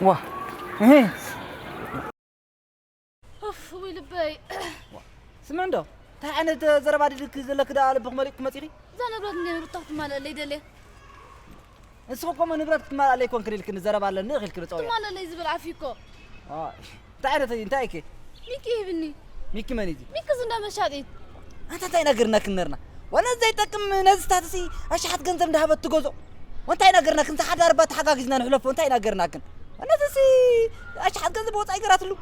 ዋ እህ። ኡፍ፣ ወይ ልበይ። ስምዒ እንዶ፣ እንታይ ዓይነት ዘረባ ድልክ ዘለክ ደኣ ልብኽ መሊእኩ መጺኺ? እዛ ንብረት እንደ ሩታ ክትማልኣለይ ደልየ። ንስኺ እኮ እሞ ንብረት ክትማልኣለይ ኮንክን ኢልክኒ ዘረባ ኣለኒ ኢልክኒ ጸውዒ። ክትማልኣለይ ዝብል ኣፍ እዩ እኮ። ዋ፣ እንታይ ዓይነት እዩ? እንታይ እከ? ሚኪ ይህብኒ። ሚኪ መን እዩ? ሚኪ ዝንዳ መሻጢት። ኣንታ እንታይ ነገርና ክንነርና? ዋላ ዘይጠቅም ነዚ ስታትሲ ኣሽሓት ገንዘብ እንዳሃበት ትገዝኦ። ወንታይ ነገርና ክንዚ ሓዳር እባ ተሓጋጊዝና ንሕለፎ፣ እንታይ ነገርና ግን? ዋላ እዚ ኣሽሓት ገንዘብ ወጻኢ ገራትሉ።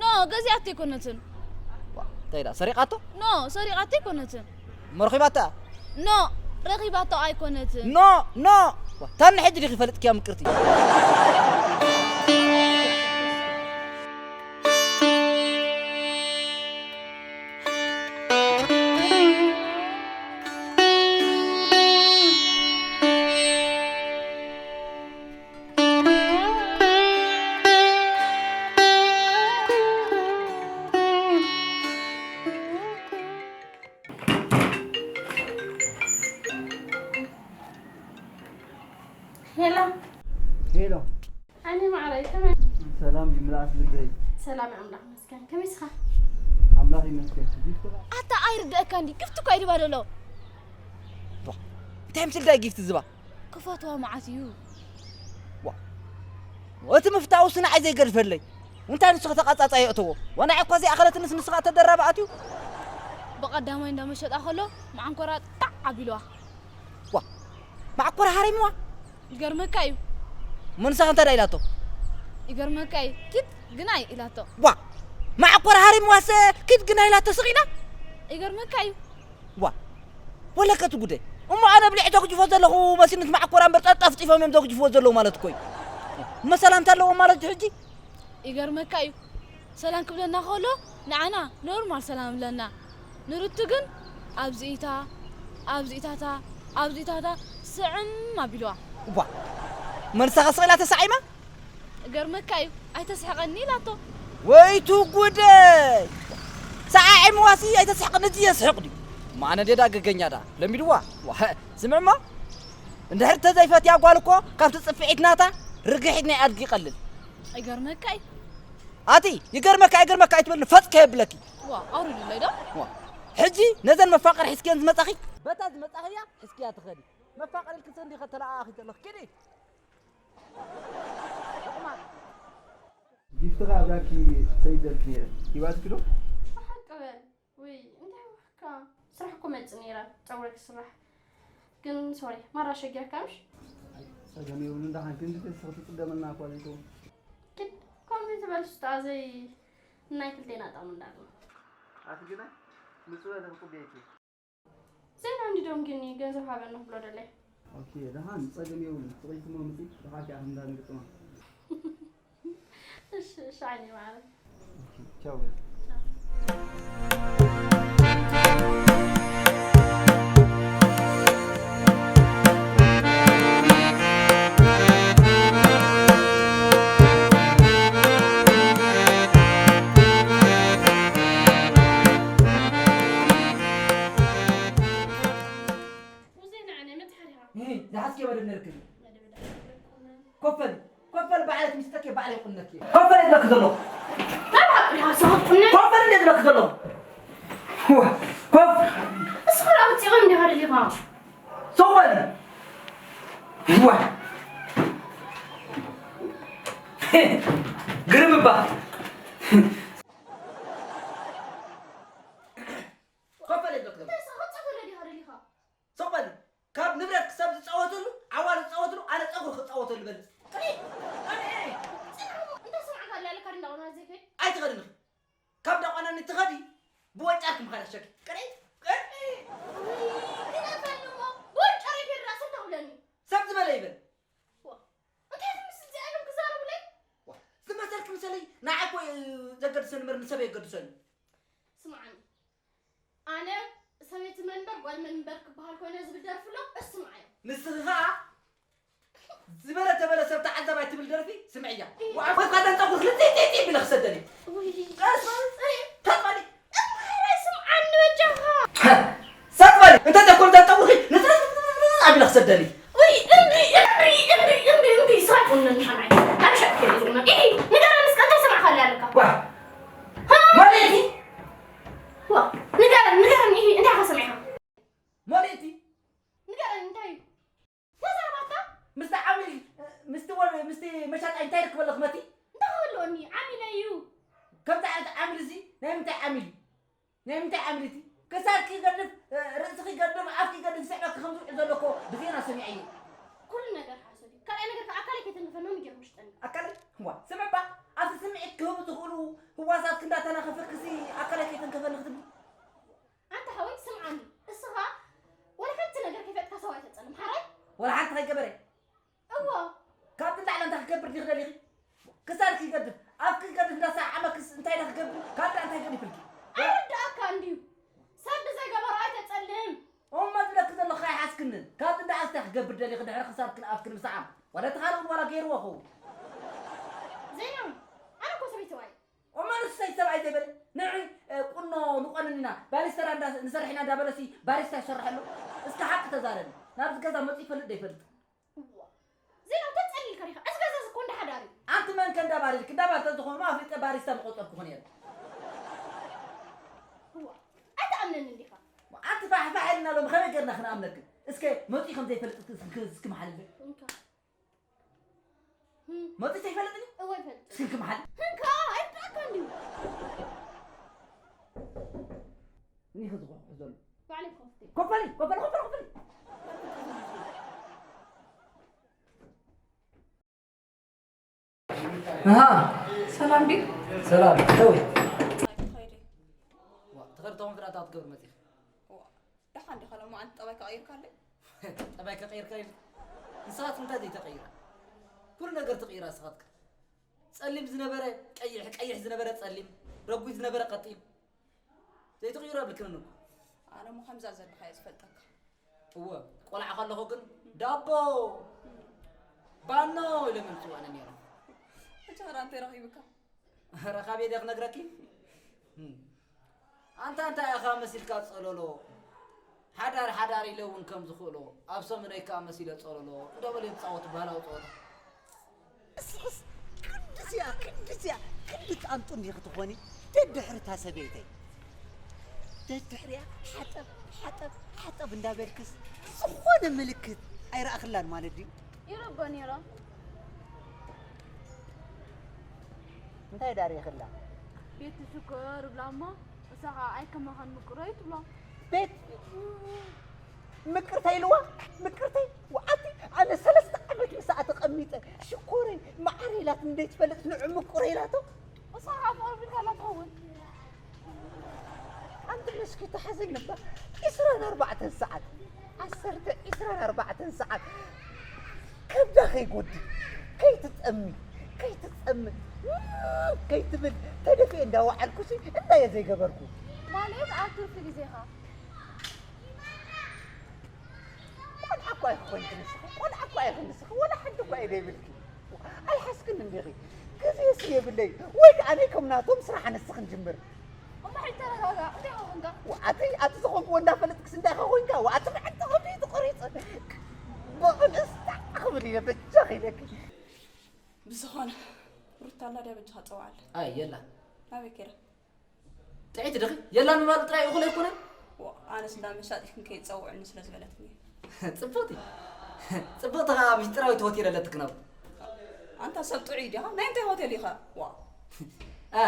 ኖ፣ ገዚኣቶ ኣይኮነትን። ዋ፣ እንታይ ዳ? ሰሪቓቶ? ኖ፣ ሰሪቓቶ ኣይኮነትን። መርኺባታ? ኖ፣ ረኺባቶ ኣይኮነትን። ኖ፣ ኖ። ዋ፣ ታን ሕጂ ዲኺ ፈልጥኪያ ምቅርቲ? ሄሎ። ሄሎ። ኣነ ማዕረይ፣ ከመይ? ሰላም ይምላስ ልደይ። ሰላም ኣምላኽ ይመስገን። ከመይ እስኻ? ኣምላኽ ይመስገን። ጊፍቲ ኸ? ኣታ ኣይርደአካ እንዲ፣ ጊፍቲ እኮ እዩ ድባ ደሎ። ቧ፣ እንታይ ምስል ዳይ ጊፍቲ ዝባ? ክፈትዋ መዓት እዩ። ዋ፣ እቲ ምፍታውስ ንዓይ ዘይገድፈለይ። እንታይ ንሱ ከተቃጻጻ የእተዎ? ወናዒ እኳ ዘይኣኸለትንስ ንስኻ ተደራቢ ኣትዩ? ብቐዳማይ እንዳ መሸጣ ከሎ መዓንኮራ ጣዕ ኣቢልዋ። ዋ፣ መዓኮራ ሃሪምዋ? ይገርመካ እዩ። መንሳኽ እንታይ ዳ ኢላቶ? ይገርመካ እዩ። ኪድ ግናይ ኢላቶ። ዋ፣ መዓኮራ ሃሪምዋስ ኪድ ግናይ ኢላቶ ስቕ ኢላ? ይገርመካ እዩ። ዋ፣ ወለከ እቲ ጉዳይ። እሞ ኣነ ብልዒ ተጉጅፎ ዘለኹ መሲልንስ መዓኮራ እምበር ጠፍጢፎም እዮም ዘጉጅፍዎ ዘለዉ ማለት እኮ እዩ። እሞ ሰላምታ ኣለዎም ማለት እዩ ሕጂ? ይገርመካ እዩ። ሰላም ክብለና ከሎ ንዓና ኖርማል ሰላም ብለና። ንሩቱ ግን ኣብዚኢታ፣ ኣብዚኢታታ፣ ኣብዚኢታታ ስዕም ኣቢልዋ። እባ፣ መልሳኻ ስቕ ኢላ ተሳዒማ? ይገርመካ እዩ፣ ኣይተስሕቐኒ ኢላቶ። ወይቱ ጉደይ! ሰዓዒምዋሲ ኣይተስሕቐኒ፣ እዚ የስሕቕ ድዩ? ማነ ደዳ ገገኛ ዳ ለሚድዋ? ዋ፣ ስምዕማ፣ እንድሕር ተዘይፈትያ ጓል እኮ ካብቲ ጽፍዒት ናታ ርግሒት ናይ ኣድጊ ይቐልል። ይገርመካ እዩ። ኣቲ፣ ይገርመካ፣ ይገርመካ ኣይትበልኒ፣ ፈጽ ከየብለኪ። ዋ፣ ኣውሪዱለይ ዶ? ዋ፣ ሕጂ ነዘን መፋቕር ሒዝክየን ዝመጻኺ? በታ ዝመጻኽያ ሒዝክያ ትኸዲ። መፋቕር ኢልኪ ሰንዲ ከተለኣኣኺ ዘለኺ። ኪዲ። ጊፍትኻ ኣብዛኪ ሰይደልኪ ነይረ። ሂባትኪ ዶ? ብሓቂ በል። ውይ፣ እንታይ ወህካ? ስራሕ እኮ መጽእ ነይረ፣ ጸጉሪ ክስራሕ። ግን ሶሪ፣ ማራ ሸጊርካ ምሽ? ኣይ፣ ጸገም የብሉን፣ ደሓን ክንዲ ተስኺ ትጽገመና እኳ ዘይከውን። ኪድ፣ ከምዚ ትበል ስታ፣ ዘይ ናይ ክልቴና ጥቕሚ እንዳለ። ኣቲ ግና ምጽእ በለ ክጽበየኪ። ዜና እንዲዶም ግን ገንዘብ ሃበና ክብሎ ደለይ። ኦኬ፣ ደሓን ጸገም የብሉን። ጽቕይትሞ ምጺ፣ ደሓን ኪኣ ክንዳ ንግጥማ። እሺ፣ እሺ፣ ዓይኒ ማዕረ። ኦኬ፣ ቻው በል። ይሄ፣ ዝሓዝኪ መደብ ነርክብ። ኮፈል፣ ኮፈል፣ ባዕለት ሚስተክ ባዕለ ይቁነክ። ኮፈል ይብለክ ዘሎ። ኮፈል እንዴት ይብለክ ዘሎ? ኮፍ። እስኻ ራብ ጽዮን እንዲህ አይደል ይፋ? ሶበል። ዋ። ግርም እባ። ኮፈል ይብለክ ዘሎ። እንታይ እስኻ ጸፈለ እንዲህ አይደል ይፋ? ስቕ በሊ። ካብ ንብረት ክሳብ ዝጻወተሉ፣ ዓዋሉ ዝጻወተሉ፣ ኣነ ጸጉሪ ክጻወተሉ በሊ። ቅኒ! ቅኒ! ጽንሑ! እንተ ስምዓካ ኣላ ኣለካ ድንዳ ቆና ዘይከይ? ኣይትኸድንኺ። ካብ ዳቋና ንትኸዲ፣ ብወንጫርኪ ምኻድ ኣሸኪ። ቅኒ! ቅኒ! ውይ፣ ግደፈኒ እሞ፣ ብወንጫረይ ከይድ ራሱ እንተ ክብለኒ። ሰብ ዝበለ ይበል። ዋ፣ እንታይ ትምስል እዚኣ ኢሎም ክዛረቡለይ? ዋ፣ ዝመሰልኪ ምሰለይ፣ ንዓይ እኮ እዩ ዘገድሰኒ እምበር ንሰብ የገድሰኒ። ስምዓኒ። ኣነ ሰበይቲ መንበር ጓል መንበር ክበሃል ኮይነ ዝብል ደርፊ ኣሎ፣ እስምዓዮ። ንስኺ ኸኣ ዝበለ ተበለ ሰብ ተዓዛባይ ትብል ደርፊ ስምዕያ። እይ። ወዓ ወይ ካተን ጸጉርኺ ልጥይጥይጥይ ብለ ክሰደኒ። ውይ። ቀስ በሊ፣ ተጽበሊ። እምበረይ ስምዓኒ በጃኻ። ሰጥ በሊ፣ እንተ ዘይኮነ እተን ጸጉርኺ ንጽርጽርጽርጽር ኣቢለ ክሰደኒ። ውይ፣ እምቢ፣ እምቢ፣ እምቢ፣ እምቢ፣ እምቢ፣ ስራሕ ቁነን ሓናይ። ኣብ ሸቅ ከይዱ ዝቁነን። እቲ ንገረኒ፣ እንታይ እዩ? ተዛረባታ? ምስቲ ዓሚል፣ ምስቲ ወ-፣ ምስቲ መሻጣይ እንታይ ርክብ ኣለኹ መቲ? እንታይ ክህልወኒ? ዓሚለ እዩ። ከምዚ ዓይነት ዓሚል እዚ ናይ ምንታይ ዓሚል እዩ? ናይ ምንታይ ዓሚል እቲ? ክሳድኪ ይገድፍ፣ ርእስኺ ይገድፍ፣ ኣፍኪ ይገድፍ፣ ይስዕበኪ ከም ዝውዕል ዘሎ እኮ ብዜና ሰሚዐ እየ። ኩሉ ነገር ሓሶት እዩ። ካልኣይ ነገር ከዓ ኣካለይ ከይተንከፈኒ ገይሮም ሽጠኒ። ኣካለይ? እዋ፣ ስምዕባ፣ ኣብቲ ስምዒት ክህቡ ዝኽእሉ ህዋሳትኪ እንዳተናኸፈክሲ ኣካለይ ከይተንከፈኒ ክትብሊ? ኣንታ ሓወይ ስምዓኒ፣ እስኻ ወላ ሓንቲ ነገር ከይፈጥካ ሰው ኣይተጸልም፣ ሓራይ? ወላ ሓንቲ ከይገበረ? እዎ። ካብቲ ንላዕሊ እንታይ ክገብር ዲኺ ደሊኺ? ክሳድኪ ይገድፍ፣ ኣፍኪ ይገድፍ፣ እንዳሰዓመክስ እንታይ ዳ ክገብር? ካብቲ እንታይ ገዲፍልኪ? ኣይርድኣካ እንድዩ። ሰብ ብዘይገበሮ ኣይተጸልም። እሞ ዝብለኪ ዘለኹ ኣይሓስክንን። ካብቲ እንዳሓስተ ክገብር ደሊኺ ድሕሪ ክሳድክን ኣፍክን ምስዓም? ዋላ እቲ ካልእ እውን ዋላ ገይርዎ ኸውን። ዘይናም፣ ኣነ እኮ ሰበይቲ ሰብኣይ። እሞ ንሱ ሰበይቲ ሰብኣይ ዘይበለ? ንዒ፣ እ፣ ቁኖ ንቆንን ኢና፣ ባሪስተራ እንዳ-፣ ንሰርሕ ኢና እንዳበለሲ ባሪስታ ይሰርሕ ኣሎ? እስከ ሓቂ ተዛረቢ። ናብዚ ገዛ መፂኡ ይፈልጥ ዶ ይፈልጥ? እዋ። ዜና ተጸሊልካ ዲኻ? እዚ ገዛ እዚ እኮ እንዳ ሓዳር እዩ። ኣንቲ መን ከ እንዳ ባር ኢልኪ? እንዳ ባር ተዝኾኑ ኣፍሊጠ ባሪስታ ምቆጸርኩ ነይረ። እዋ። ኣይትኣምነንን ዲኻ? ኣንቲ ፋሕፋሕ ኢልና ሎም ከመይ ጌርና ክንኣምነኪ? እስከ መጺኡ ከም ዘይፈልጥ እስኪ፣ እስኪ መሓልልይ። እንካ። ህም። መጺኡ ዘይፈልጥኒ? እወ ይፈልጥ። እስኪ ክመሓል። ህንካ፣ ኣይርዳእካ እንድዩ። እኒኸ ዝኹሕኩሕ ዘሎ። ባዕለይ ክኸፍቶ እየ። ኮፍ በሊ፣ ኮፍ በሊ፣ ኮፍ በሊ፣ ኮፍ በሊ። ኣሃ። ሰላም ድዩ? ሰላም፣ ደው። ዋ፣ ትኸድ ተኾንኪ ደኣ እንታይ ክትገብሪ መጺኺ? ዋ፣ ደሓን ዲኻ ሎማዓንቲ ጠባይ ከቐይርካለይ? ጠባይ ከቐይርካ ኢሉ? ንስኻትኪ እንታይ ዘይተቐይራ? ኩሉ ነገር ተቐይራ ንስኻትኪ። ጸሊም ዝነበረ ቀይሕ፣ ቀይሕ ዝነበረ ጸሊም፣ ረጒድ ዝነበረ ቀጢን። ዘይትቕይሮ የብልክንን እኮ። ኣነ እሞ ከምዛ ዘለኻ እየ ዝፈልጠካ። እወ፣ ቆልዓ ከለኹ ግን ዳቦ፣ ባኖ ኢሎም እዮም ዝጽውዑኒ ነይሮም። ሕጂ ኸ እንታይ ረኺቡካ? ኧረ ካበይ ድየ ክነግረኪ? ኣንታ እንታይ ኢኻ መሲልካ ጸለሎ? ሓዳር ሓዳር ኢለ እውን ከም ዝኽእሎ፣ ኣብ ሰሙነይ ከኣ መሲለ ጸለሎ እንዳበሉ እዮም ዝጻወቱ ባህላዊ ጸወታ። እስኽስ ክንድዚኣ፣ ክንድዚኣ፣ ክንዲ ጣንጡ እንዲኺ ትኾኒ ደድሕሪ እታ ሰበይተይ። ደድሕሪኣ ሓጠብ፣ ሓጠብ፣ ሓጠብ እንዳበልክስ ዝኾነ ምልክት ኣይረኣኽላን ማለት ድዩ? ይረቦ ነይሮ። እንታይ ዳሪኽላ? ቤት ሽኮር ብላ እሞ፣ እሳ ኸዓ ኣይከማኻን ምቁረይ ትብሎ። ቤት ምቅርተይ ኢልዋ፣ ምቅርተይ። ወዓቲ ኣነ ሰለስተ ዓመት ምስኣ ተቐሚጠ፣ ሽኮረይ፣ መዓረይ ኢላት እንዴ ትፈልጥ ንዑ ምቁረይ ኢላቶ። እሳ ኸዓ ፍቕሪ ቢልካላ ትኸውን። ኣንቲ መስኪ ተሓዘኒ እባ ዒስራን ኣርባዕተን ሰዓት፣ ዓሰርተ ዒስራን ኣርባዕተን ሰዓት ከብዳ ከይጎድል፣ ከይትጠሚ፣ ከይትጸምእ፣ ከይትብል ተደፊኤ እንዳወዓልኩሲ እንታይ እየ ዘይገበርኩ? ማለት ኣብ ትርፊ ግዜኻ? ቆልዓ እኳ ኣይኮንኪ ንስኺ፣ ቆልዓ እኳ ኣይኮንኪ ንስኺ፣ ወላ ሓንቲ እኳ እየ ዘይብልኪ። ኣይሓስክን እንዲኺ። ግዜስ የብለይ። ወይ ከኣ ኣነ ከም ናቶም ስራሕ ኣነስ ክንጅምር። እሞ ሕጂ ተረጋጋእ። እንታይ ኾንካ? ወኣተይ፣ ኣቲ ዝኾንክዎ እንዳፈለጥክስ እንታይ ኾንካ? ወኣቲ መዓልቲ ኾዲ ተቖሪጸ። ብቕንስታ ክብል ኢለ በጃኺ ኢለኪ። ብዝኾነ፣ ሩታ ኣላ ድያ በጃኻ ጸውዓላ። ኣይ፣ የላን። ናበይ ከይዳ? ጥዕይቲ ድኺ? የላን ምባል ጥራይ እኹል ኣይኮነን? ዋ፣ ኣነስ እንዳ መሻጢ ክንከይድ ጸውዕኒ ስለ ዝበለትኒ። ጽብቕቲ። ጽብቕቲ ኸኣ ምስጢራዊት ሆቴል ኣለትክን ኣብኡ። ኣንታ ሰብ ጥዑይ ዲኻ? ናይ እንታይ ሆቴል ኢኻ? ዋ። ኣ፣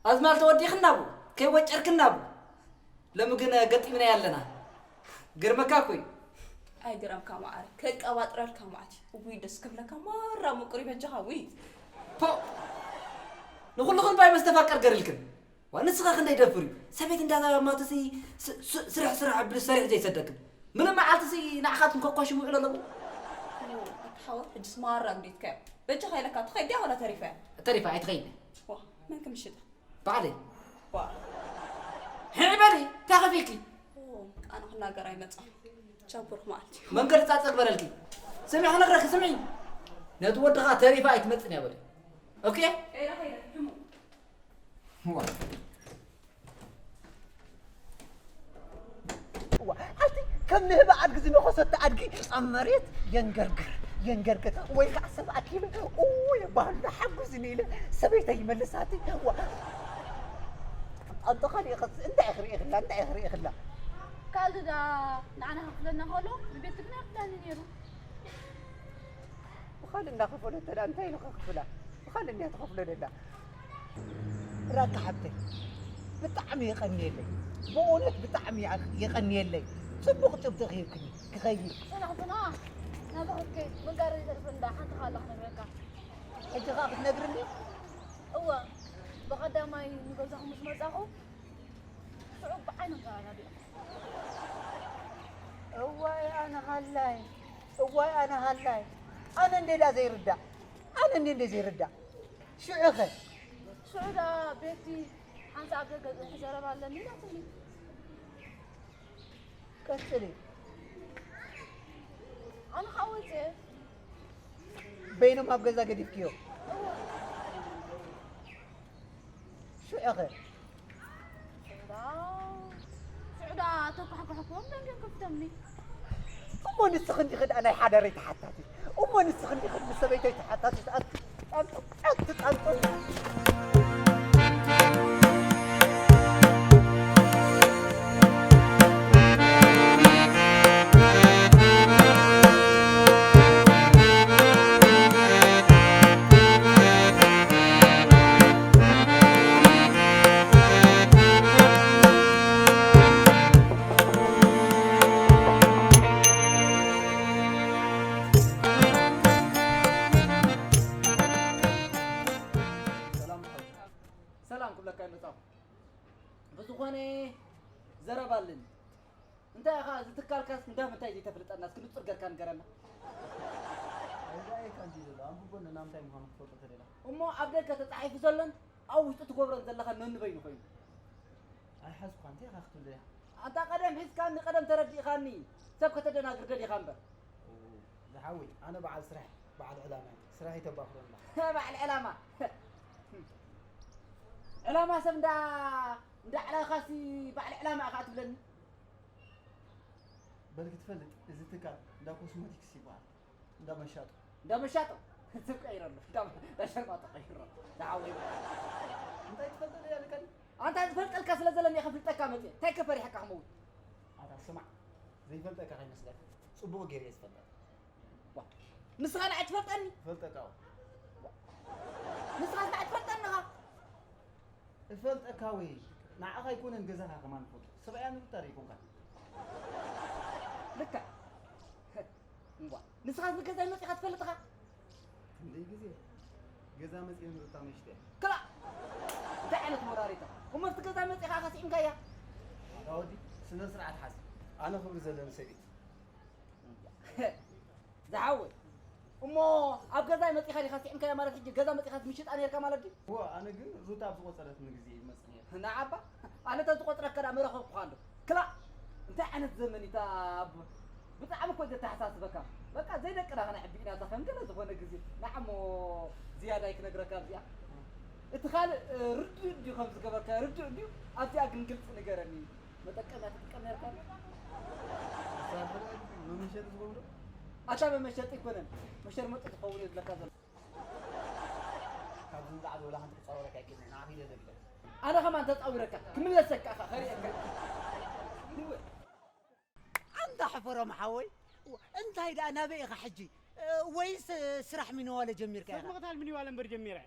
ኣዝማል ተወዲኽና ኣብኡ፣ ከይወጨርክና ኣብኡ። ሎሚ ግን ገጢምናያ ኣለና። ግርመካ እኮ እዩ። ኣይግረምካ መዓረ፣ ከቀባጥረልካ መዓት እዩ። እውይ ደስ ክብለካ ማራ ምቁሪ በጃኻ፣ ውይ። ፖ! ንኹልኽን ባይ መስተፋቀር ገርልክን። ዋ፣ ንስኻ ክንደይ ደፍር እዩ። ሰበይቲ እንዳዛባ ማትሲ ስ-፣ ስ-፣ ስራሕ ስራሕ ኣብልስ ሰሪሕ ዘይሰደክን። ምንም መዓልትሲ ንዓኻትኩም ከኳሽሙ ይውዕሉ ኣለዉ። ኦ፣ ኣታ ሓወ፣ ሕጅስ ማራ እንዴት ከ? በጃኻ ኢለካ ትኸይድ ድያ ወላ ተሪፋ እያ? ተሪፋ ኣይትኸይድ። ዋ፣ መን ክምሽጣ? ባዕለይ። ዋ። ሕዕ በሊ፣ እንታይ ከፊልኪ? ኦ፣ ኣነ ክናገር ኣይመጻኹ። ቻምፖርክ መዓልቲ እዩ። መንገዲ ጻጸ ግበረልኪ። ስምዒ ክነግረኪ፣ ስምዒ። ነቲ ወድኻ ተሪፋ ኣይትመጽን እያ በሊ። ኦኬ? ከይደ፣ ከይደ፣ ድሙ። ዋ። ዋ፣ ኣቲ ከም ንህቢ ኣድጊ ዝነኸሰቶ ኣድጊ ኣብ መሬት የንገርግር፣ የንገርግር። ወይ ከዓ ሰብ ኣኪበ፣ እዉ የባህሉ ሓጉዝኒ ኢለ ሰበይተይ ይመልሳቲ። ዋ። ኣንተ ካልእ ኸስ እንታይ ክርኢ ክላ፣ እንታይ ክርኢ ክላ? ካልድ ደኣ ንዓና ከፍለና ከሎ ንቤት ትግና ክዳኒ ነይሩ። ብኻልእ እንዳኸፈሎ ተዳ እንታይ ኢሉ ከኽፍላ? ብኻልእ እንድያ ትኸፍሎ ደላ። ራካ ሓብተይ፣ ብጣዕሚ የቐንየለይ። ብእውነት ብጣዕሚ የቐንየለይ። ጽቡቕ ጭብጢ ኺብክኒ ክኸይድ። ጽናሕትና ናብኽከ መጋረጃ ተርፈ እንዳ ሓንቲ ካላ ክነግረካ። ሕጂ ኸኣ ክትነግርኒ? እወ፣ ብቐዳማይ ንገዛኹም ምስ መጻኹ ሽዑ ብዓይኒ ኣቀራራቢ። እዋይ ኣነ ሃላይ፣ እዋይ ኣነ ሃላይ። ኣነ እንዴ ዳ ዘይርዳእ፣ ኣነ እንዴ እንዴ ዘይርዳእ። ሽዑኸ? ሽዑ ዳ ቤቲ ሓንሳእ ኣብ ደገ ዝንሕ ዘረባ ኣለኒ ኢላትኒ። ቀጽሊ። ኣነ ኸኣ ወጽየ። በይኖም ኣብ ገዛ ገዲፍክዮ? ሽዑኸ? ሽዑ ዳ፣ ሽዑ ዳ ተኳሕኳሕክዎም ደንገ ከፍተምኒ። እሞ ንስኺ እንዲኺ ደኣ ናይ ሓዳረይ ተሓታቲት? እሞ ንስኺ እንዲኺ ንሰበይተይ ተሓታቲት? ኣቲ ጣንጡ፣ ኣቲ ጣንጡ። ሰላም፣ ሰላም ክብለካ ይመጻኹ። ብዝኾነ ዘረባ ኣለኒ። እንታይ ኢኻ እዚ ትካልካስ እንዳ ምንታይ ዘይተፍልጠና? እስኪ ንጹር ገርካ ንገረና። እዛ እየ ካንዲ ዘሎ፣ ኣንብቦ ነና ምንታይ ምዃኑ ክትፈልጦ ተደላ። እሞ ኣብ ደገ ተጻሒፉ ዘሎን ኣብ ውሽጢ ትገብሮን ዘለኻ ነንበይኑ ኮይኑ። ኣይሓዝኳ፣ እንታይ ኢኻ ክትብል ደሊኻ? ኣንታ ቀደም ሒዝካኒ፣ ቀደም ተረዲእኻኒ፣ ሰብ ከተደናግር ደሊኻ እምበር። ዝሓወይ፣ ኣነ በዓል ስራሕ፣ በዓል ዕላማ እየ። ስራሕ ይተባኽሮ እንዳ። በዓል ዕላማ። ዕላማ ሰብ እንዳ፣ እንዳ ዕላኻሲ በዓል ዕላማ ኢኻ ትብለኒ? በል ክትፈልጥ፣ እዚ ትካል እንዳ ኮስሞቲክስ ይበሃል። እንዳ መሻጦ። እንዳ መሻጦ? ስም ቀይረሉ። እንዳ፣ እንዳ ሸርባጦ ቀይሮ። ዝሓወይ። እንታይ ትፈልጥ ደሊኻ? ኣንታ ዝፈልጠልካ ስለ ዘለኒ እየ ከፍልጠካ መፅየ። እንታይ ከፈሪሐካ ክመውት? ኣታ ስማዕ፣ ዘይፈልጠካ ከይመስለካ። ጽቡቕ ገይረ እየ ዝፈልጠካ። ዋ፣ ንስኻ ንዓይ ትፈልጠኒ? እፈልጠካ እወ። ንስኻስ ንዓይ ትፈልጠኒ ኢኻ? እፈልጠካ ወይ? ንዓኻ ኣይኮነን ገዛኻ ከማን እፈልጦ። ሰብኣያ ንሩታ ዶ ኣይኮንካን? ልክዕ። እምቧ፣ ንስኻስ ብገዛይ መጺኻ ትፈልጥ ኢኻ? ክንደይ ግዜ ገዛ መጺኤ ንሩታ መሽጠ። ክላእ! እንታይ ዓይነት ወራሪት ኢኻ? እሞ ኣብቲ ገዛ መጺኻ ኢኻ ስዒምካያ? ኣታ ወዲ፣ ስነ ስርዓት ሓዝ። ኣነ ክብሪ ዘለኒ ሰብ እየ። ዝሓወይ፣ እሞ ኣብ ገዛይ መጺኻ ዲኻ ስዒምካያ ማለት፣ ሕጂ ገዛ መጺኻስ ምሽጣ ነይርካ ማለት ድዩ? እወ፣ ኣነ ግን ሩታ ኣብ ዝቖጸረትኒ ግዜ እየ ዝመጽእ ነይረ። ንዓባ፣ ኣነ ተዝቖጽረካ ደኣ ምረኸብኩኻ ኣሎ። ክላእ! እንታይ ዓይነት ዘመን እዩ እታ ኣቦ? ብጣዕሚ እኮ ዘተሓሳስበካ። በቃ ዘይደቅና ከነዕቢ ኢና እዛ ከም ገለ ዝኾነ ግዜ። ንዓ እሞ ዝያዳ ኣይክነግረካ ኣብዚኣ። እቲ ካልእ፣ እ፣ ርዱእ ድዩ ከም ዝገበርካ ርዱእ ድዩ? ኣብዚኣ ግን ግልጺ ንገረኒ። መጠቀምያ ትጥቀም ነርካ? መሳርሒ ዶ መመሸጢ ዝኸውን ዶ? ኣታ መመሸጢ ኣይኮነን። መሸርመጢ ዝኸውን እዩ ዝብለካ ዘሎ። ካብዚ ንላዕሊ ወላ ሓንቲ ክጻወረካ ኣይክእልን። ንዓኺ ኢለ ዘቢለ። ኣነ ከማን ተጻዊረካ፣ ክምለሰካ ኢኻ፣ ከርእየካ። ኣንታ ሕፈሮም ሓወይ፣ እንታይ ደኣ ናበይ ኢኻ ሕጂ? ወይስ ስራሕ ሚኒዋለ ጀሚርካ ኢኻ? ሰብ ምቕታል ሚኒዋለ እምበር ጀሚረ።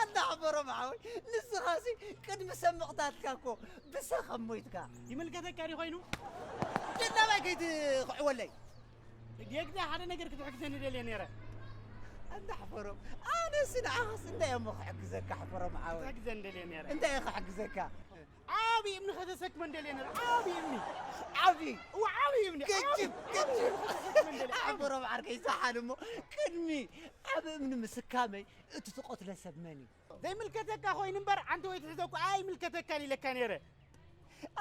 ኣንታ ሕፈሮም ሓወይ፣ ንስኻሲ ቅድሚ ሰብ ምቕታልካ እኮ ብሰኸም ሞይትካ። ይምልከተካ ድዩ ኮይኑ? ደናባይ ከይትኽዕወለይ። ጌግዜ ሓደ ነገር ክትሕግዘኒ ደልየ ነይረ። ኣንታ ሕፈሮም፣ ኣነሲ ንዓኻስ እንታይ እሞ ክሕግዘካ ሕፈሮም ሓወይ? ክትሕግዘኒ ደልየ ነይረ። እንታይ እየ ክሕግዘካ? ዓቢ እምኒ ከተሰክመን ደልየ ነይረ። ዓቢ እምኒ። ዓቢ? እወ፣ ዓቢ እምኒ። ዓቢ፣ ገጅፍ፣ ዓቢ ገጅፍ። እምኒ ከተሰክመን ደልየ። ዓቢ። ሕፈሮም ዓርከይ፣ ዝሓል እሞ ቅድሚ ዓቢ እምኒ ምስካመይ እቲ ትቐትሎ ሰብ መን እዩ? ዘይምልከተካ ኮይኑ እምበር፣ ኣንተ ወይ ትሕዘኩ ኣይምልከተካን ኢለካ ነይረ።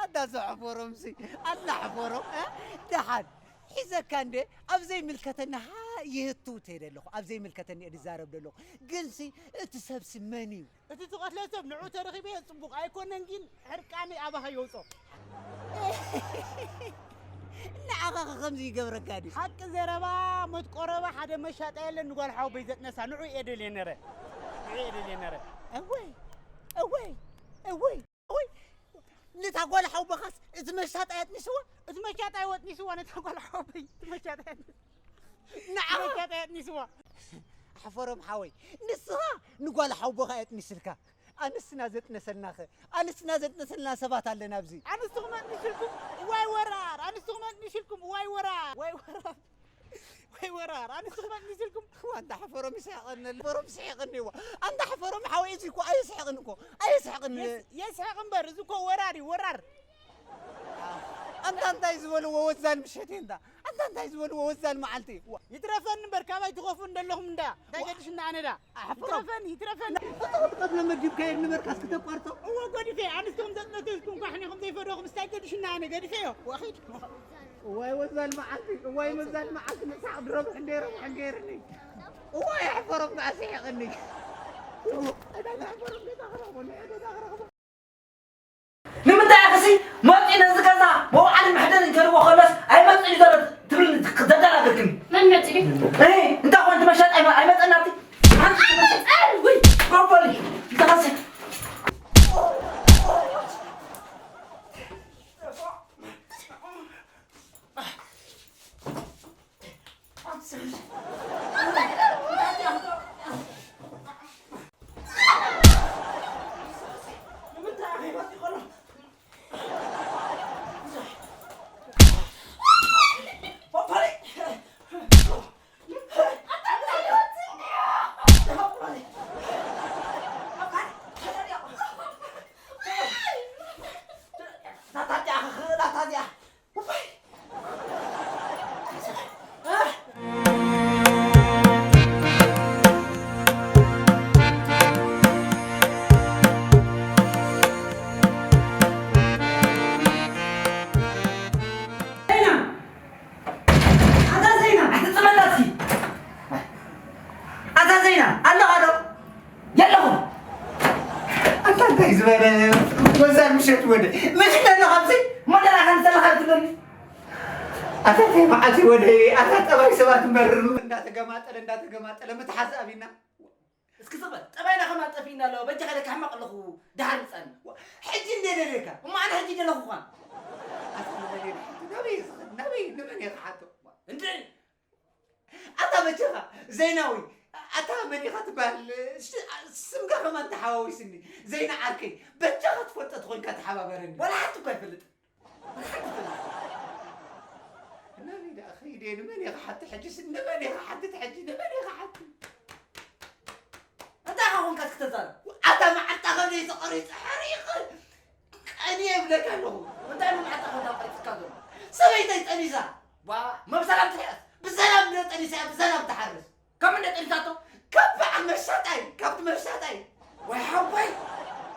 ኣታ ዘሕፈሮምሲ፣ ኣላ ሕፈሮም፣ እ? ደሓን ሒዘካ እንደ፣ ኣብ ዘይምልከተኒ ሃ ይህቱ ተይደ ኣለኹ፣ ኣብ ዘይምልከተኒ እየ ዝዛረብ ዘለኹ። ግንሲ እቲ ሰብሲ መን እዩ? እቲ ትቐትሎ ሰብ ንዑ ተረኺበዮ ጽቡቕ ኣይኮነን፣ ግን ሕርቃነይ ኣባኻ የውጾ። ንዓኻ ኸ ከምዚ ይገብረካ ድዩ? ሓቂ ዘረባ ሞት ቆረባ ሓደ መሻጣ የለን፣ ንጓል ሓወቦይ ዘጥነሳ ንዑ እየ ደልየ ነረ። ንዑ እየ ደልየ ነረ። እወይ፣ እወይ፣ እወይ። ኦይ፣ ነታ ጓል ሓውቦኻስ እቲ መሻጣ የጥኒስዋ? እቲ መሻጣ ይወጥኒስዋ ነታ ጓል ሓውቦይ፣ እቲ መሻጣ የጥኒስ-፣ ንዓ መሻጣ የጥኒስዋ። ሓፈሮም ሓወይ፣ ንስኻ ንጓል ሓውቦኻ የጥኒስልካ። ኣንስትና ዘጥነሰልናኸ? ኣንስትና ዘጥነሰልና ሰባት ኣለና ኣብዚ። ኣንስትኹም ኣጥኒስልኩም፣ እዋይ ወራር! ኣንስትኹም ኣጥኒስልኩም፣ እዋይ ወራር! እዋይ ወራር! ወይ ወራር፣ ኣንስኹም ኣጥኒስልኩም። እዋ፣ ኣንታ ሓፈሮም ይስሕቐኒ፣ ሓፈሮም ይስሕቐኒ፣ እዋ። ኣንታ ሓፈሮም ሓወይ፣ እዚ እኮ ኣየስሕቕን እኮ፣ ኣየስሕቕን። የስ-፣ የስሕቕ እምበር፣ እዚ እኮ ወራር እዩ፣ ወራር። ኣንታ እንታይ ዝበልዎ ወዛል ምሸት እየ እንዳ። ኣንታ እንታይ ዝበልዎ ወዛል መዓልቲ። እዋ። ይትረፈኒ እምበር፣ ካባይ ትኸፉ እንደለኹም እንዳ። እንታይ ዋ። ገድሽና ኣነ ዳ? ኣሕፍሮም። ይትረፈኒ፣ ይትረፈኒ። እቶም ቀብለ መዲብካዮ ነበርካስ ክተቋርጦ? እወ፣ ገዲፈ። ኣንስትኹም ዘጥነስኩም ኳሕኒኹም ዘይፈደኹም፣ ስታይ ገድሽና ኣነ ገዲፈዮ። ወኺድ። እዋይ ወዛል መዓልቲ፣ እዋይ መዛል መዓልቲ፣ ምሳቕ ድረብሕ እንደ ረብሕ እንገይርኒ። እዋይ ኣሕፈሮም ከኣ ስሒቕኒ። ኣዳ ኣሕፈሮም ገዛ ክረኽቦ፣ ገዛ ክረኽቦ። ንምንታይ ኢኺ መፂኡ ነዚ ገዛ መውዓሊ መሕደሪ እንተልዎ ከሎስ ኣይመፅእን እዩ ዘሎ ትብልኒ ዘደናግርክኒ? መን መፂኡ? እህ፣ እንታይ ኮን እቲ መሸጣ ኣይመ-፣ ኣይመፀን ናብቲ? ኣይመፀን! ውይ! ጎበሊ! እንተኸሲ ዘይና! ኣታ ዘይና! ኣይትጽመዳ እስኪ! ኣታ ዘይና! ኣለኻ ዶ? የለኹም። ኣታ እንታይ ዝበለ ወዛር ምሸት ወደ መሽነ ኣለኻ ኣብዚ? እሞ ደኣ ከም ዘለኻ ትብለኒ? ኣታ እንታይ መዓልቲ ወደ ኣታ ጠባይ ሰባት እምበር እንዳተገማጠለ እንዳተገማጠለ ምትሓዝ ኣብና። እስኪ ስቕ በል፣ ጠባይና ከማን ጠፊእና ኣለዎ። በጃኻ ኢለካ ሕማቕ ኣለኹ፣ ደሓር ምጻኒ። ዋ፣ ሕጂ እንደ ደለካ፣ እሞ ኣነ ሕጂ ደለኹኻ። ኣታ ንመን እየ ክሓቶ? ናበይ እየ ዝኸድ? ናበይ? ንመን እየ ክሓቶ? እንድዒ! ኣታ በጃኻ፣ ዘይናዊ፣ ኣታ መን ኢኻ ትበሃል? ሽ-፣ ስምካ ከማን ተሓዋዊስኒ። ዘይና ዓርከይ፣ በጃኻ ትፈልጦ ተኾይንካ ተሓባበረኒ። ዋላ ሓንቲ እኳ ኣይፈልጥን። ናበይ ደኣ ከይደ? ንመን እየ ክሓቲ? ሕጅስ ንመን እየ ክሓትት? ሕጂ ንመን እየ ክሓቲ? እንታይ ኢኻ ኮንካ እስኪ ተዛረብ? ኣታ መዓንጣ ከብደይ ተቐሪጹ፣ ሓሪቕ ቀንየ እብለካ ኣለኹ። እንታይ ኢሉ መዓንጣ ከብዳ ቀሪጽካ ዘሎ? ሰበይተይ ጠኒሳ። ዋ፣ መብሰላ እንተይኣስ? ብሰላም እንደ ጠኒሳ እያ፣ ብሰላም ትሓርስ። ካብ እንደ ጠኒሳቶ? ካብ በዓል መሻጣይ፣ ካብቲ መሻጣይ። ወይ ሓወይ፣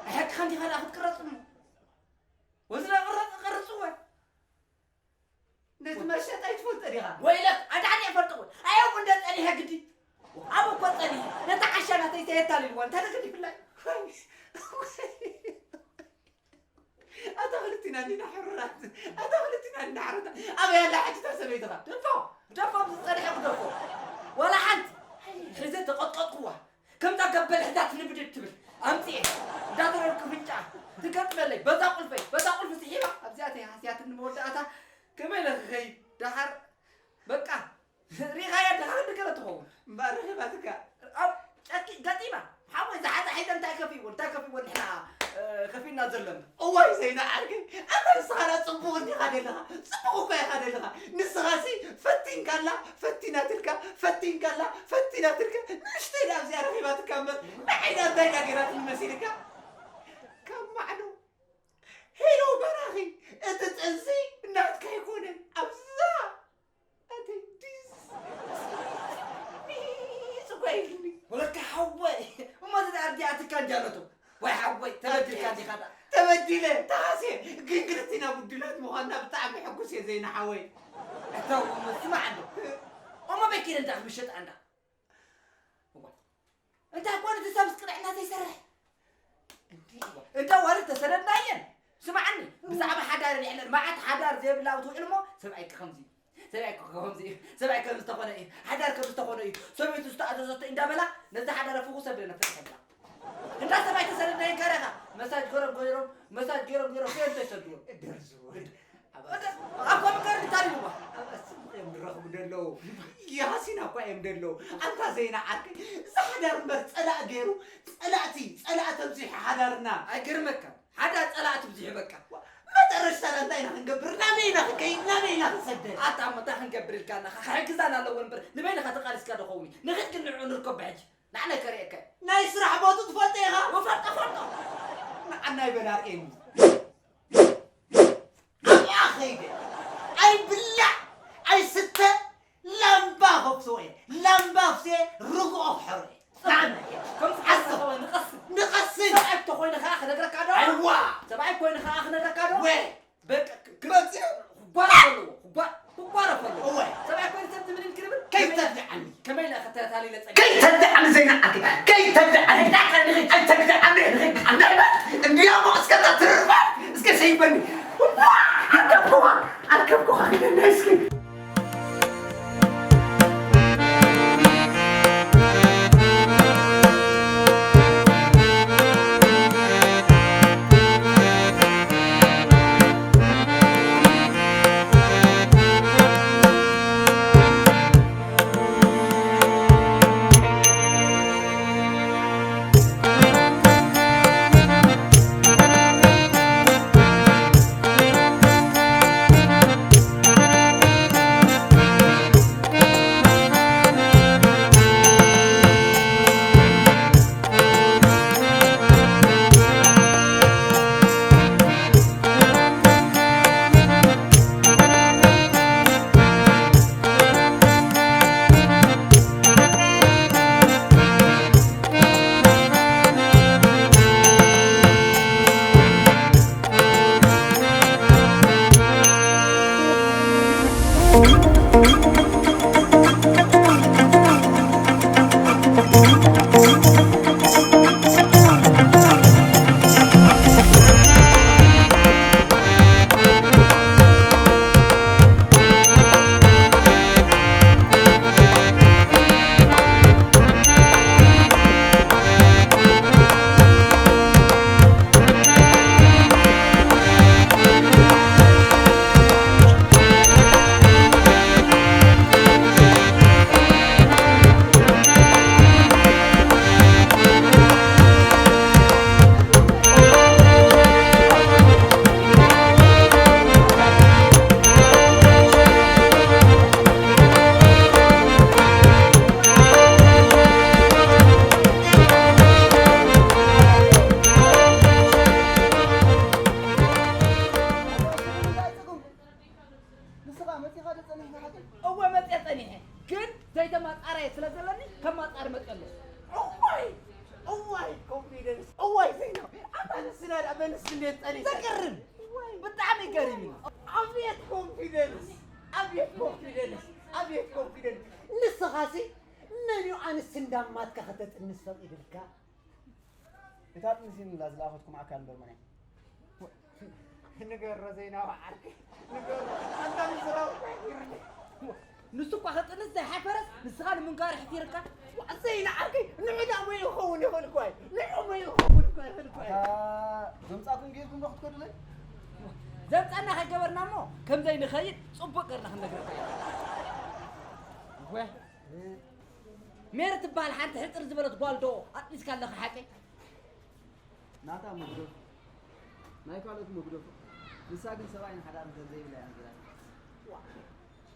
ብሓቂ ከንዲኻ ደኣ ክትቅረጽ እሞ። ወዝና ቅረጽ፣ ቅርጽ ወይ። ነቲ መሸጣ ኣይትፈልጦ ዲኻ? ወይለክ፣ ኣድሓኒ እፈልጦ ወይ። ኣየው እንደ ጸኒሐ ግዲ። ኣብ እኮ ጸኒሐ። ነቲ ዓሻ ናተይ ተየታልልዎ። እንታይ ደገዲፍላይ? ኣታ ክልቲና እንዲና ሕሩራት። ኣታ ክልቲና እንዲና ሕሩራት። ኣበይ ኣላ ሕጂ እታ ሰበይትኻ? ደፎ፣ ደፎ፣ ምስ ጸኒሐ ክደፎ። ዋላ ሓንቲ። ሒዘ ተቐጥቀጥኩዋ። ከምዛ ገበል ሕዳት ንብድድ ትብል ኣምፅኤ እንዳተረርኩ ፍንጫ ትገጥመለይ በዛ ቁልፈይ በዛ ቁልፊ ስሒባ ኣብዚኣ ተይ ሃስያትኒ መወዳእታ ከመይ ኢለ ክኸይድ ደሓር በቃ ሪኻያ ደሓር ንገረ ትኸውን እምበኣር ረኺባትካ ኣብ ጨኪ ገጢማ ሓወይ ዝሓዛ ሒዘ እንታይ ከፊዎ እንታይ ከፊዎ ንሕና እ፣ ከፊና ዘለና እዋይ ዘይና ዓርከይ ኣታ ንስኻ ዳ ፅቡቕ እንዲኻ ደለኻ ፅቡቕ እኳ ኢኻ ደለኻ ንስኻሲ ፈቲንካላ ፈቲናትልካ ፈቲንካላ ፈቲናትልካ ንእሽተይ ዳ ኣብዚኣ ረኺባትካ እምበር ንዓይ ዳ እንታይ ዳ ገይራትኒ መሲልካ ካብ ማዕዶ ሄሎ በራኺ እቲ ጥንሲ ናትካ ኣይኮነን ኣብዛ ኣተይ ዲስ ሚስ እኮ ኢልኒ ወለካ ሓወይ እሞ እዚ ዳ ኣርዲኣትካ እንጃነቱ ወይ ሓወይ ተበዲልካ እንዲኻ ዳ ተበዲለ ተሃስየ ግን ክልቲና ብድላት ምዃንና ብጣዕሚ ሕጉስ እየ ዘይና ሓወይ እታው እሞ ስማዕ ኣሎ እሞ መኪና እንዳ ክትምሸጥ ኣንዳ እንታይ ኮነ እቲ ሰብ ቅንዕና ዘይሰርሕ እንዳ ዋልድ ተሰደድናየን ስማዓኒ ብዛዕባ ሓዳር ንዕለል መዓት ሓዳር ዘይብላ ትውዕል እሞ ሰብኣይኪ ከምዚ ሰብኣይኪ ከምዚ እዩ ሰብኣይ ከም ዝተኾነ እዩ ሓዳር ከም ዝተኾነ እዩ ሰበይቱ ዝተኣዘዘቶ እዩ እንዳበላ ነዚ ሓዳር ፍኹስ ኣብለ ነፈት ይሕብላ እንዳ ሰብኣይ ተሰደደ ይንገረኻ። መሳጅ ገሮም ገይሮም፣ መሳጅ ገይሮም ገይሮም፣ ገይሮም ተሰድዎም። ደርዝዎ። ኣብ እንደ-፣ ኣብ ኮምፒውተር እንታሪምዋ። ኣብ ኣስም እዮም ዝረኽቡ ዘለዉ። የሃሲና እኳ እዮም ዘለዉ። ኣንታ ዘይና ዓርከይ፣ እዚ ሓዳር እምበር ጸላእ ገይሩ፣ ጸላእቲ፣ ጸላእቲ ኣብዚሑ ሓዳርና። ኣይገርመካን። ሓደ ጸላእቲ ብዙሕ በቃ። መጨረሽታና እንታይ ኢና ክንገብር? ናበይ ኢና ክንከይድ? ናበይ ኢና ክንሰደድ? ኣታ እሞ እንታይ ክንገብር ኢልካ ኣለኻ? ክሕግዛና ኣለዎ እምበር ንበይንኻ ተቓሊስካ ዶ ኸውን እዩ? ንኺድ ግን ንዕኡ ንርከቦ ሕጂ። ንዓና ከርእየካ። ናይ ስራሕ ቦቱ ትፈልጦ ኢኻ? ወፈልጦ ፈልጦ። ንዓና ይበል ኣርእየኒ። ኣብኣ ኸይደ። ኣይብላዕ፣ ኣይስተ፣ ላምባ ከፍስዎ እየ። ላምባ ኣፍስየ ርግኦ ክሕሮ እየ። ንዓና እየ። ከምዚ ዓስብ። ከይትኸውን ንቐስን። ንቐስን። ሰብኣይ እንተኾይነ ኸዓ ክነግረካ ዶ? ኣይዋ! ሰብኣይ ኮይነ ኸዓ ክነግረካ ዶ? ወ! በቃ፣ ክ-፣ ክመጽእ ክጓረፍ ኣለዎ። ክጓ-፣ ክጓረፍ ኣለዎ። እወ። ሰብኣይ ኮይኑ ሰብ ዝምንን ክርብን ከይተብድዓኒ። ከመይ ኢለ ከተታሊለ ጸኒሐ? ከይተብድዓኒ ዘይንዓዲ። ከይተብድዓኒ። ኣይተብድዓኒ። ኣይተብድዓኒ። እንዲያሞ እስከ ትርፋ። እስከ ሰይበኒ። ዋ! ኣርከብኩኻ። ኣርከብኩኻ። ኪደና እስኪ። ንስኻ መጺኻ ዶ ጸኒሕካ ሓቂ? እወ፣ መጺአ ጸኒሐ። ግን ዘይተማጻረየ ስለ ዘለኒ፣ ከማጻሪ መጺአ ኣለኹ። እዋይ! እዋይ፣ ኮንፊደንስ! እዋይ፣ ዘይና! ኣታ ንስና ደኣ በንስ እንዴት ጸኒሐ? ዘገርም! እዋይ! ብጣዕሚ ገሪሙኒ። ኣቤት ኮንፊደንስ! ኣቤት ኮንፊደንስ! ኣቤት ኮንፊደንስ! ንስኻሲ መን እዩ ኣንስ እንዳማትካ ከተጥንስ ፈቒድልካ? እታ ጥንሲ ንላ ዝለኣኸትኩም ኣካል እምበር መን እያ? ንገሮ ዘይናዊ ዓርከይ፣ ንገሮ። ኣንታ ንስራው እኮ ይግርኒ። ንሱ እኳ ክጥንስ ዘይሓፈረስ፣ ንስኻ ንምንጋሩ ሕፊርካ? ዋ፣ ዘይና ዓርከይ፣ ንዑ ዳ መን ክኸውን ይኽእል እኮ እዩ። ንዑ መን ክኸውን እኮ ይኽእል እኮ እዩ። ኣታ ዘምጻኩም ጌርኩም ዶ ክትከዱለይ? ዘምጻና ከይገበርና እሞ፣ ከም ዘይንኸይድ ጽቡቕ ገርና ክንነግረካ ኢና። ወ-፣ ሜሪ ትበሃል ሓንቲ ሕጽር ዝበለት ጓል ዶ ኣጥኒስካ ኣለኻ ሓቀይ? ናታ መጉደፉ፣ ናይ ካልኦት መጉደፉ። ንሳ ግን ሰብኣይን ሓዳርን ከም ዘይብላ እያ ነጊራትኒ። ዋ፣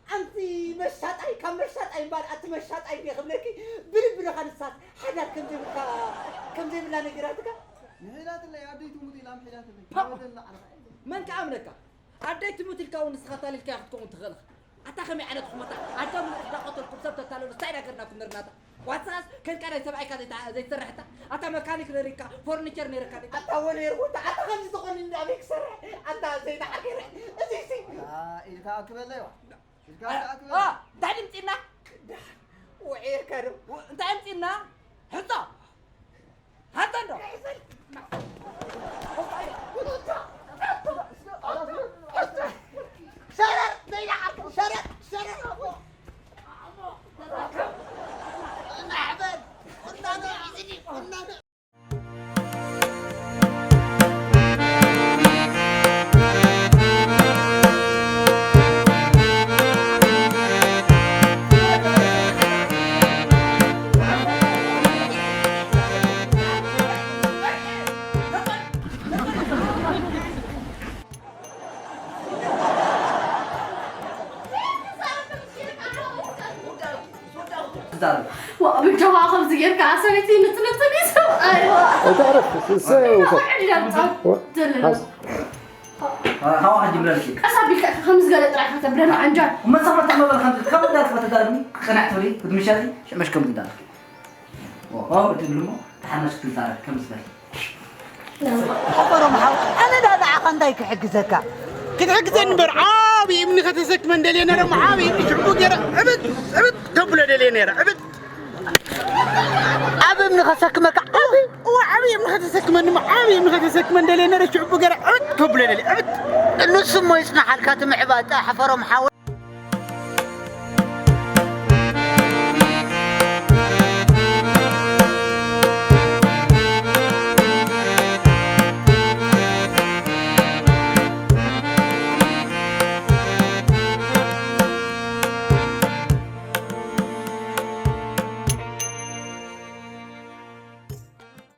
ኣንቲ መሻጣይ፣ ካብ መሻጣይ እምበኣር ኣቲ መሻጣይ እንድየ ክብለኪ፣ ብልብለኻ ንሳስ ሓዳር ከም ዘይብልካ፣ ከም ዘይብላ ነጊራትካ? ምሒላትለይ፣ ኣደይ ትሙት ኢላ ምሒላትለይ። ፓ! ወደላ ዓለኻ። መን ከኣምነካ? ኣደይ ትሙት ኢልካ እውን ንስኻ ታሊልካያ ክትከውን ትኽእል ኢኻ። ኣታ ከመይ ዓይነት ኹመታ? ኣደ ምሉእ እንዳቐተልኩም ሰብ ተታለሉ፣ እንታይ ዳገርናኩም ነርናታ? ዋትሳስ ከንቃ ናይ ሰብኣይካ ዘይታ-፣ ዘይትሰርሕ እታ? ኣታ መካኒክ ነሪካ፣ ፎርኒቸር ነይርካ ዲካ? ኣታ ወኔር ቦታ፣ ኣታ ከምዚ ዝኾነ እንዳ ኣበይ ክሰርሕ? ኣታ ዘይተዓገረ። እዚ ሲ። ኣታ ኢልካ ኣክበለይ ዋ። ኢልካ ኣ-፣ ኣክበለይ። ኣ፣ እንታይ ድምፂና? ውዒርካ ዶ? እንታይ ድምፂና? ሕቶ። ሃተንዶ? ሸረር፣ ነይዳ ዓርኩ፣ ሸረር፣ ሸረር። ናሕበል፣ ቁናኖ ሒዝኒ፣ ቁናኖ። ዋ ብጃኻ ከምዚ ጌርካ ሰበይቲ ንጽንጽን እዩ ሰብኣይ። ዋ أنت عرفت الساعة وصل ዕድዳ ምጻ ዘለና هوا حد يملك ቀስ ኣቢልካ ከምዚ ገለ ጥራይ ከተብለና ዓንጃል وما صبرت ما بلغت كم دار فتدارني قنعت لي كنت مشاري شو مش كم دار وهو تقول له تحمس كل دار كم زبل ሕፈሮም ሓው ኣነ ዳ ንዓኻ እንታይ ክሕግዘካ ክትሕግዘኒ እምበር ዓብዪ እምኒ ከተሰክመን ደልየ ነረ ዓብዪ እምኒ ሽዕቡ ገይረ ዕብድ ዕብድ ከብሎ ደልየ ነረ ዕብድ ዓብ እምኒ ከሰክመካ ዓብ እዋ ዓብዪ እምኒ ከተሰክመኒ ዓብዪ እምኒ ከተሰክመን ደልየ ነረ ሽዕቡ ገይረ ዕብድ ከብሎ ደልየ ዕብድ ንሱ እሞ ይጽናሓልካ ትምዕባጣ ሕፈሮም ሓወ